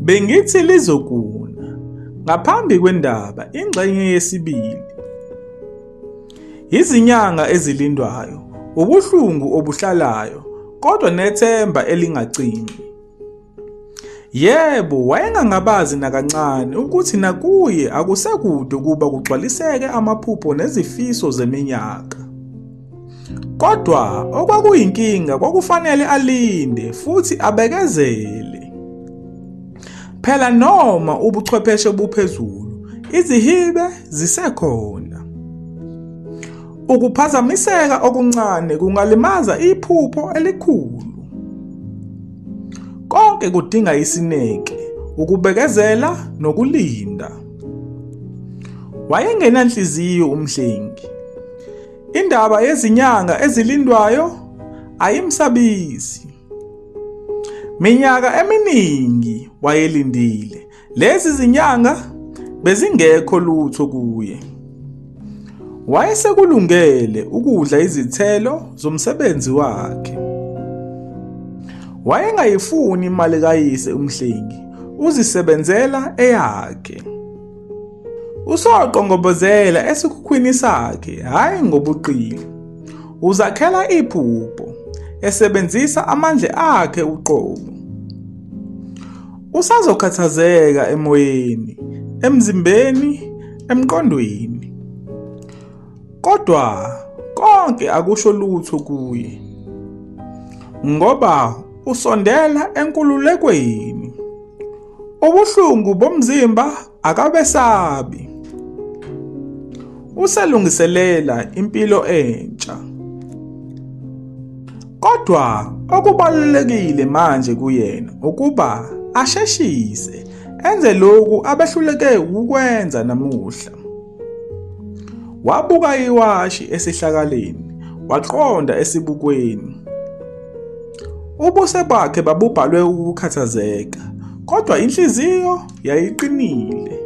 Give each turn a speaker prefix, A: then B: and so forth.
A: Bengithi lizokuna ngaphambi kwendaba ingxenye yesibili. Izinyanga ezilindwayo, ubuhlungu obuhlalayo, kodwa nethemba elingacimi. Yebo, wayengangabazi nakancane ukuthi nakuye akusekude ukuba kugcwaliseke amaphupho nezifiso zeminyaka. Kodwa okwakuyinkinga kwakufanele alinde futhi abekezele. Phela noma ubuchwepheshe buphezulu, izihibe zisekhona. Ukuphazamiseka okuncane kungalimaza iphupho elikhulu. Konke kudinga isineke, ukubekezela nokulinda. Wayengenanhliziyo uMhlengi. Indaba yezinyanga ezilindwayo ayimsabisi. Minyaka eminingi wayelindile. Lezi zinyanga bezingekho lutho kuye. Wayesekulungele ukudla izithelo zomsebenzi wakhe. Wayengayifuni imali kayise uMhlengi, uzisebenzela eyakhe. Usoqongobozela esikhukhwini sakhe, hhayi ngobuqili. Uzakhela iphupho, esebenzisa amandla akhe uqobo. Usazokhathazeka emoyeni, emzimbeni, emqondweni. Kodwa konke akusho lutho kuye. Ngoba usondela enkululekweni. Ubuhlungu bomzimba akabesabi. Uselungiselela impilo entsha. Kodwa okubalulekile manje kuyena ukuba asheshise enze lokhu abehluleke ukukwenza namuhla. Wabuka iwashi esihlakaleni, waqonda esibukweni. Ubuso bakhe babubhalwe ukukhathazeka, kodwa inhliziyo yayiqinile.